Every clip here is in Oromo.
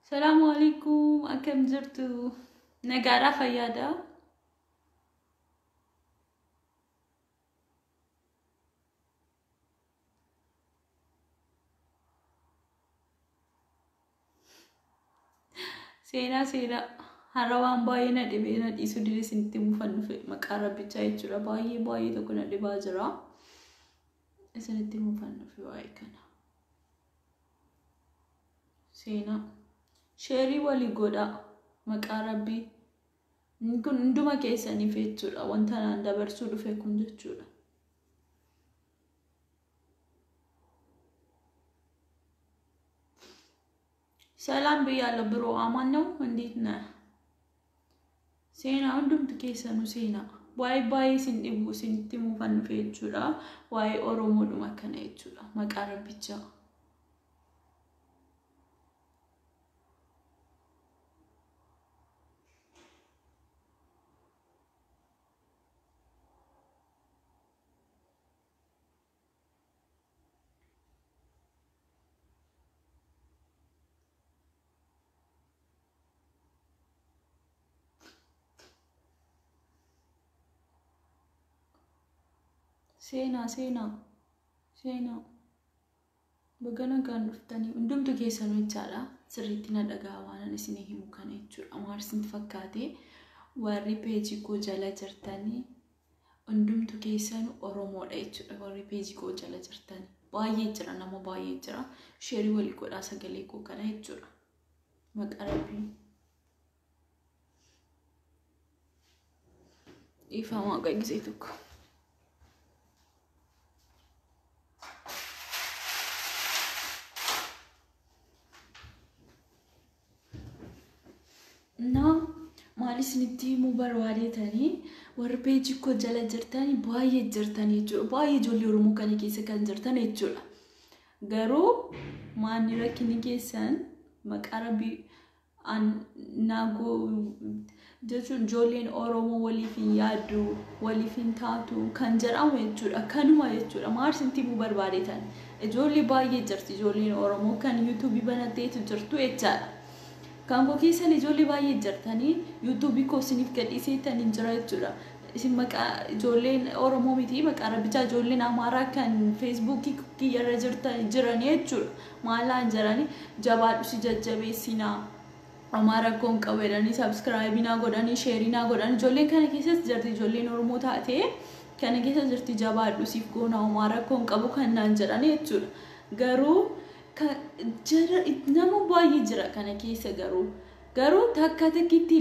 Salaamu alaikum. Akkam jirtu? Nagaadhaa fayyaadhaa? Seenaa seenaa har'a waan baay'ee na dhibee na dhiisuu dide isinitti himuufan dhufe maqaa rabbichaa jechuudha. Baay'ee baay'ee tokko na dhibaa jira. Isinitti himuufan dhufe waa'ee kana. Seenaa sheerii walii godhaa maqaa rabbii. Kun hunduma keessaniif jechuudha. Wanta naan dabarsuu dhufe kun jechuudha. ሰላም ብያለሁ ብሮ አማን ነው። እንዴት ነህ? Seenaa hundumtu keessanuu seenaa waa'ee baay'ee isin dhibu isinitti himuufan dhufe jechuudha. Waa'ee Oromoodhuma kana jechuudha. Maqaa rabbichaa. Seenaa seenaa seenaa baga nagaan dhuftanii hundumtu keessanuu jechaadha. Sirriitti na dhagaa waan ani isinii himu kana jechuudha. Maal isinitti fakkaate warri peejii koo jala jirtanii hundumtu keessanuu Oromoodha jechuudha. Warri peejii koo jala jirtanii baay'ee jira, nama baay'ee jira. Sheerii walii godhaa sagalee koo kana jechuudha. Maqaa rabbii. Dhiifama waaqa gisee tokko. እና maal isinitti himuu barbaadeetanii warri peejii koo jala jirtanii baay'ee jirtanii jechuudha. Baay'ee ijoollee Oromoo kana keessa kan jirtan jechuudha. Garuu maanni rakkinni keessan maqaa rabbii naagoo jechuun ijoolleen Oromoo waliif hin yaaddu, waliif hin taatu kan jedhamu jechuudha. Kanuma jechuudha. Maal isinitti himuu barbaadeetan ijoollee baay'ee jirti ijoolleen Oromoo kan yuutuubii banatteetu jirtu jechaadha. Kan koo keessan ijoollee baay'ee jirtanii yuutuubii koo isiniif gadhiiseetanii jira jechuudha. Isin maqaa ijoolleen Oromoo miti maqaa rabbichaa ijoolleen Amaaraa kan feesbuukii kiyyarra jirtan jiranii jechuudha. Maalaan jiranii jabaadhu si jajjabeessinaa. Amaara koon qabu jedhanii sabsiraayibii naa godhanii sheerii naa godhanii ijoolleen kana keessas jirti ijoolleen Oromoo taatee kana keessa jirti jabaadhu siif goona Amaara koon qabu kan naan jedhanii jechuudha. Garuu nama baay'ee jira kana keessa garuu garuu takka takkitti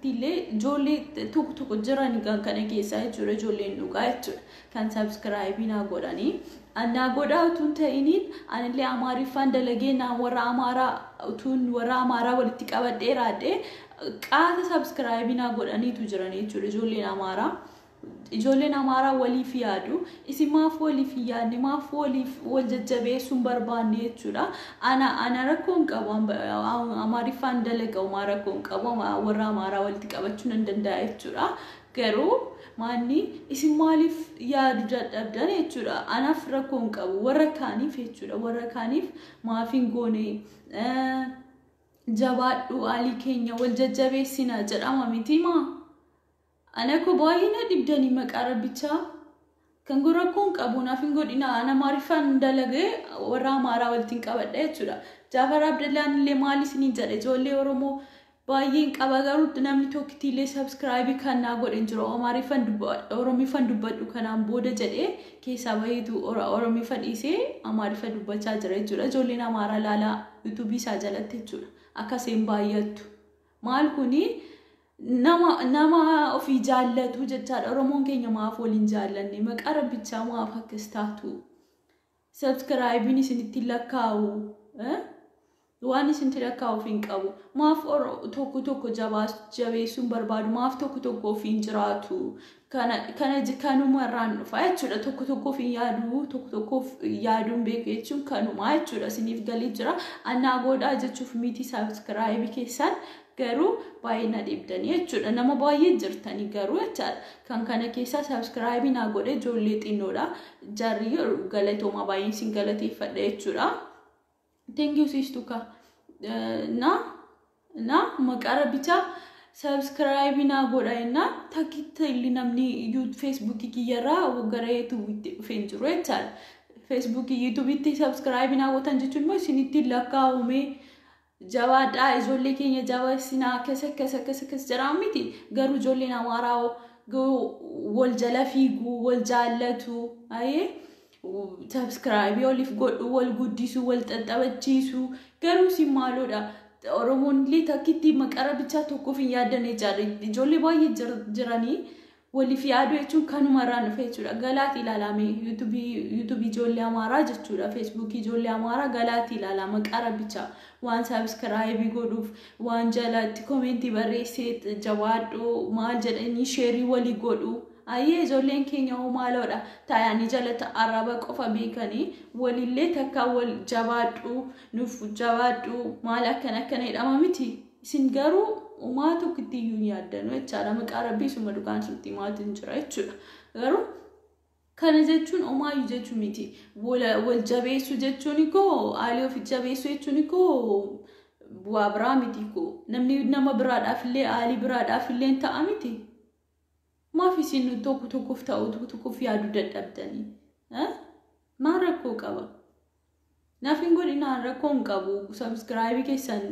illee ijoollee tokko tokko jiran kana keessa jechuudha ijoolleen dhugaa jechuudha kan sabsiraayibii naa godhanii naa godhaa utuun ta'iniin anillee Amaariffaan dalagee naa warra Amaaraa utuun warra Amaaraa walitti qabadhee raadhee qaata sabsiraayibii naa godhaniitu jiran jechuudha ijoolleen Amaaraa. Ijoolleen Amaaraa waliif yaadu isin maaf waliif hin yaadne maaf waliif wal jajjabeessuun barbaanne jechuudha. Ana rakkoo hin qabu Amaariffaan dalaga homaa rakkoo hin qabu warra Amaaraa walitti qabachuu nan danda'a jechuudha. Garuu maanni isin maaliif yaadu dadhabdan jechuudha. Anaaf rakkoo hin qabu warra kaaniif jechuudha. Warra kaaniif maaf hin goone jabaadhu haalii keenya wal jajjabeessina jedhama miti maa? Ana koo baay'ee na dhibdanii maqaa rabbichaa kan rakkoo hin qabu naaf hin godhina ana Amaariffaan dalagee warra Amaaraa walitti hin qabadha jechuudha. Jaafar Abdallaan illee maal isiniin jedhe ijoollee Oromoo baay'een qaba garuu namni tokkitti illee sabsiraayibii kan naa godhe hin jiru Amaariffaan dubbadhu Oromiffaan dubbadhu kanaan booda jedhee keessaa baheetu Oromiffa dhiisee Amaariffa dubbachaa jira jechuudha. Ijoolleen Amaaraa laalaa yuutuubii isaa jalatti jechuudha. Akkasiin baay'attu. Maal kuni nama ofii jaallatu jechaadha. Oromoon keenya maaf waliin jaallanne maqaa rabbichaa maaf akkas taatu sabsiraayibiin isinitti lakkaa'u waan isinitti lakkaa'uuf hin qabu. Maaf tokko tokko jabeessuun barbaadu maaf tokko tokko ofiin jiraatu kanuma irraan dhufa jechuudha. Tokko tokko ofiin yaadu tokko tokko yaaduun beeku jechuun kanuma jechuudha. Isiniif galii jira. Annaa godhaa jechuuf miti sabsiraayibii keessan garuu baay'ee na dhibdanii jechuudha. Nama baay'ee jirtanii garuu jechaadha. Kan kana keessaa sabsiraayibii naa godhe ijoollee xinnoodha. Jarri galatoomaa baay'een isin galateeffadha jechuudha. Thank you sistuka. Na maqaa rabbichaa subscribe naa godha jennaan takkitti illee namni Feesbuukii kiyyarraa gara YouTubeitti dhufee hin jiru jechaadha. Feesbuukii YouTubeitti subscribe naa gootan jechuun immoo isinitti lakkaa'ume jabaadhaa, ijoollee keenya jabeessinaa, akkas akkas akkas akkas jedhaa miti. Garuu ijoolleen Amaaraa wal jala fiiguu, wal jaallatu, ayee subscribe waliif godhu, wal guddisuu, wal xaxxabachiisu. Garuu isin maaloodha? Oromoon illee takkitti maqaa rabbichaa tokkoof hin yaaddan jechaadha. Ijoollee baay'ee jiranii waliif yaaduu jechuun kanuma irraan dhufe jechuudha. Galaati ilaalame YouTubeii ijoollee Amaaraa jechuudha. Feesbuukii ijoollee Amaaraa galaati ilaalaa, maqaa rabbichaa waan subscribe godhuuf, waan jalatti commentii barreessee jabaadhu maal jedhanii share walii godhu. Ayyee, ijoolleen keenya hoo maaloodha? Taa'anii jalatti arraba qofa beekanii walillee takka wal jabaadhu, nuuf jabaadhu, maal akkana akkana jedhama miti. Isin garuu uumaa tokkotti iyyuu hin yaaddanu jechaadha. Maqaa rabbii suma dhugaan sitti himaatiin jira jechuudha. Garuu kana jechuun homaayyuu jechuu miti. Wal jabeessuu jechuun koo, haalii ofi jabeessuu jechuun koo bu'aa biraa miti koo. Namni nama biraadhaaf illee, haalii biraadhaaf illee ta'a miti. Maaf isin tokko tokkoof ta'u, tokko tokkoof yaaduu dadhabdanii? Maal rakkoo qaba? Naaf hin godhinaan rakkoo hin qabu. Subscribe keessan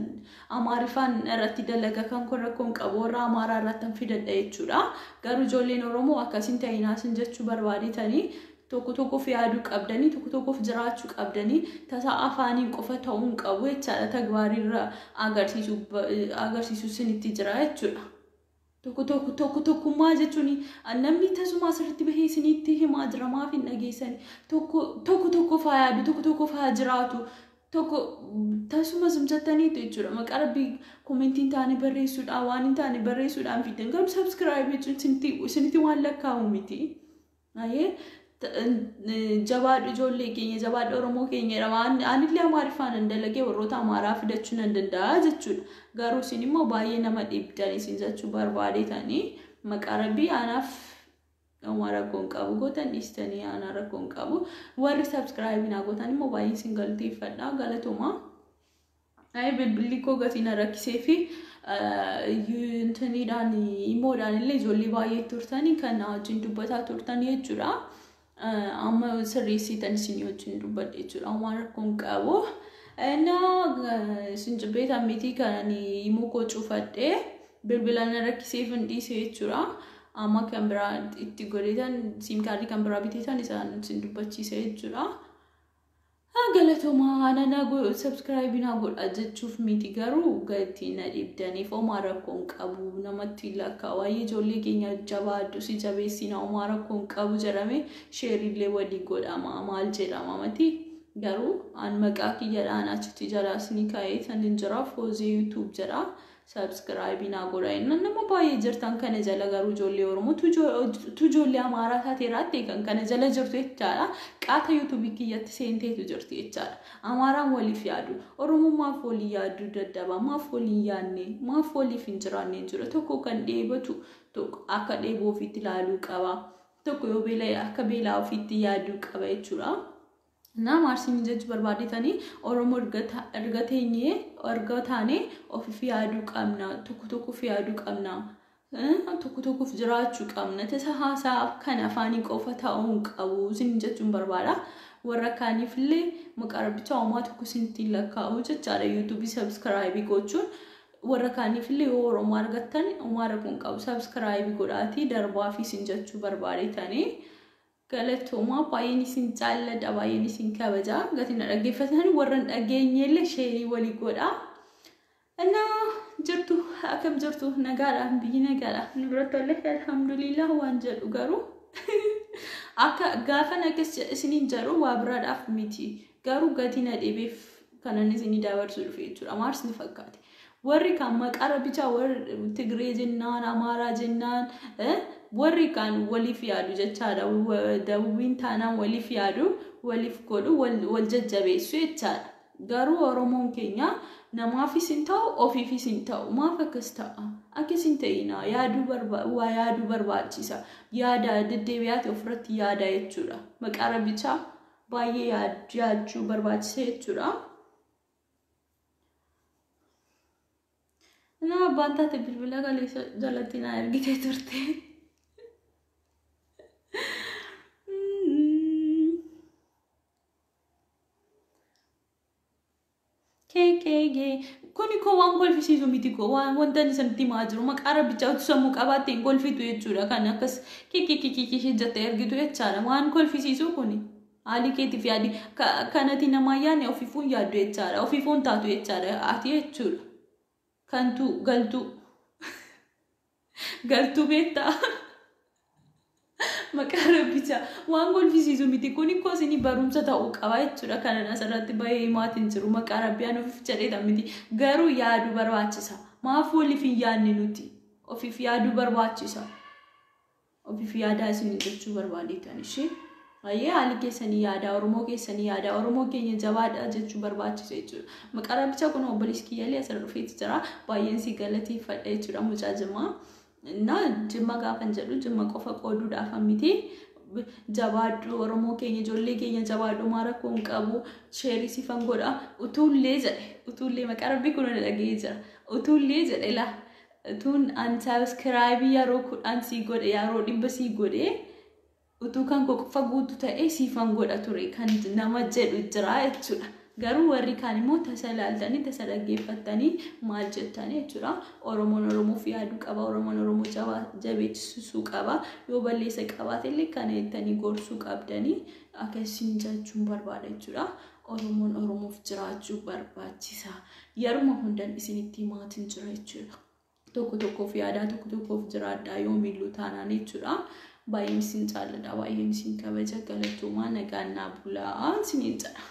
Amaariffaan irratti dalaga, kan kun rakkoo hin qabu. Warra Amaaraa irratti hin fidadha jechuudha. Garuu ijoolleen Oromoo akkasiin ta'inaa isin jechuu barbaadetanii, tokko tokkoof yaaduu qabdanii, tokko tokkoof jiraachuu qabdanii, tasaa afaaniin qofa ta'uu hin qabu jechaadha. Tagbaariirra agarsiisu isinitti jira jechuudha. Tokko tokko tokko tokkummaa jechuun namni tasuma asirratti bahee isinitti himaa jira, maaf hin dhageessani? Tokko tokko tokkoof haa yaadu, tokko tokkoof haa jiraatu. Tokko tasuma simjattaniitu jechuudha. Maqaa rabbii commentii hin taane barreessuudhaan, waan hin taane barreessuudhaan fidan. Garuu subscribe jechuun isinitti waan lakkaa'u miti. Ayyee, jabaadhu ijoollee keenya, jabaadhu Oromoo keenya jedhama. Anillee Amaariffaan nan dalagee warroota Amaaraa fidachuu nan danda'a jechuudha. Garuu isin immoo baay'ee nama dhibdan isin jechuu barbaadetanii, maqaa rabbii anaaf homaa rakkoo hin qabu, gootan dhiistanii anaa rakkoo hin qabu. Warri subscribe naa gootan immoo baay'ee isin galateeffadha, galatoomaa. Ayi, bilbilli koo gatii na rakkisee fi intaniidhaan imoodhaan illee ijoollee baay'ee turtanii kan na wajjin dubbataa turtan jechuudha. Amma sirreessitan isin wajjin dubbadhe jechuudha. Homaa rakkoo hin qabu. Na isin jibbeetan miti, kan imoo koo cufadhee bilbila na rakkiseef hin dhiise jechuudha. Amma kan biraa itti godhetan, SIM card kan biraa biteetan isaan isin dubbachiise jechuudha. Galatoomaa. Ana subscribe naa godha jechuuf miti, garuu gatii na dhibdaniif homaa rakkoo hin qabu, namatti lakkaa'u. Ijoollee keenya jabaadhu, si jabeessina, homaa rakkoo hin qabu jedhame shareillee walii godhama, maal jedhama mati. Garuu an maqaa kiyyadhaan achitti jalaas ni kaa'ee san hin jira, Foozee YouTube jedha. Subscribe naa godha inni nama baay'ee jirtan kana jala, garuu ijoollee Oromoo tu ijoollee Amaaraa taateeraatti kan kana jala jirtu jechaadha. Qaata YouTubeii kiyyatti seenteetu jirti jechaadha. Amaaraan waliif yaadu, Oromoo maaf walii yaaduu daddaba? Maaf walii yaadne? Maaf waliif hin jiraanne jira? Tokko kan dheebatu tokko akka dheebuu ofiitti ilaaluu qaba. Tokko yoo beela'e akka beelaa ofiitti yaaduu qaba jechuudha. Na maarsiin jechuu barbaadetanii, Oromoo erga teenyee, erga taane ofiif yaaduu qabna, tokko tokkoof yaaduu qabna, tokko tokkoof jiraachuu qabna. Tasa haasaa kan afaanii qofa ta'uu hin qabu isin jechuun barbaada. Warra kaaniif illee maqaa rabbichaa homaa tokko isinitti lakkaa'u jechaadha. YouTubeii subscribe gochuun warra kaaniif illee yoo Oromoo argattan homaa rakkoo hin qabu. Subscribe godhaatii darbaa fi isin jechuu barbaadetanii. Galatoomaa, baay'een isin jaalladha, baay'een isin kabaja. Gatii na dhaggeeffatan, warra hin dhageenye illee share walii godha. Innaa jirtu, akkam jirtu? Nagaadha, biyyi nagaadha. Nu biratti illee alhamdulillah waan jedhu, garuu akka gaafan akkas isiniin jedhu waa biraadhaaf miti. Garuu gatii na dhibeef kanan isinii dabarsuu dhufe jechuudha. Maars ni fakkaate. Warri kaan maqaa rabbichaa warri Tigree jennaan, Amaaraa jennaan, warri kaan waliif yaadu jechaadha. Dabubiin taanaan waliif yaadu, waliif godhu, wal jajjabeessu jechaadha. Garuu Oromoon keenya namaafis hin ta'u, ofiifis hin ta'u. Maaf akkas ta'a? Akkas hin ta'ina. Yaaduu waa yaaduu barbaachisa. Yaada deddeebi'aati ofirratti yaada jechuudha. Maqaa rabbichaa baay'ee yaaduu barbaachisa jechuudha. Nama abbaan taate bilbila kaleessa jalatti naa ergitee turte. KKG. Kuni koo waan kolfisiisu miti koo, waan wanta inni sanatti himaa jiru maqaa rabbichaa utuu sammuu qabaatte hin kolfitu jechuudha. Kan akkas KKKK jettee ergitu jechaadha. Waan kolfisiisu kuni. Haalli keetiif yaadi kanati namaa yaadne ofiifuun yaaddu jechaadha. Ofiifuun taatu jechaadha. Ati jechuudha. Kantu galtuu. Galtuu beektaa. Maqaa rabbichaa waan kolfisiisu miti kuni koo, isinii barumsa ta'uu qaba jechuudha. Kanan asirratti bahee himaatiin jiru maqaa rabbiyaan ofiif jedheeta miti. Garuu yaaduu barbaachisa. Maaf waliif hin yaadne nuti? Ofiif yaaduu barbaachisa. Ofiif yaadaa isin jechuu barbaadeetan ishee. Baay'ee haalli keessanii yaadaa, Oromoo keessanii yaadaa, Oromoo keenya jabaadha jechuu barbaachisa jechuudha. Maqaa rabbichaa kun obboleessi kiyyaalee asirra dhufeeti jira. Baay'een si galateeffadha jechuudha mucaa Jimmaa. Na Jimma gaafan jedhu Jimma qofa qooduudhaaf miti. Jabaadhu Oromoo keenya, ijoollee keenya jabaadhu, maa rakkoo hin qabu, sheerii sifan godha. Utuullee jedhe, utuullee maqaa rabbii kun dhaga'ee jira. Utuullee jedhe laa. Utuun an subscribe yeroo 10 sii godhe, yeroo 100 sii godhe, utuu kan koo qofa guutu ta'e siifan godha ture kan nama jedhu jira jechuudha. Garuu warri kaan immoo tasa ilaaltanii tasa dhaggeeffattanii maal jettanii jechuudha. Oromoon Oromoof yaaduu qaba. Oromoon Oromoo jabeessisuu qaba. Yoo balleessa qabaate illee kana jettanii gorsuu qabdanii akkasiin jechuun barbaada jechuudha. Oromoon Oromoof jiraachuu barbaachisa. Yeruma hundan isinitti himaatiin jira jechuudha. Tokko tokkoof yaadaa, tokko tokkoof jiraadhaa yoomiyyuu taanaan jechuudha. Baay'een isin jaalladha, baay'een isin kabaja, galatoomaa, nagaan naa bulaa isiniin jedha.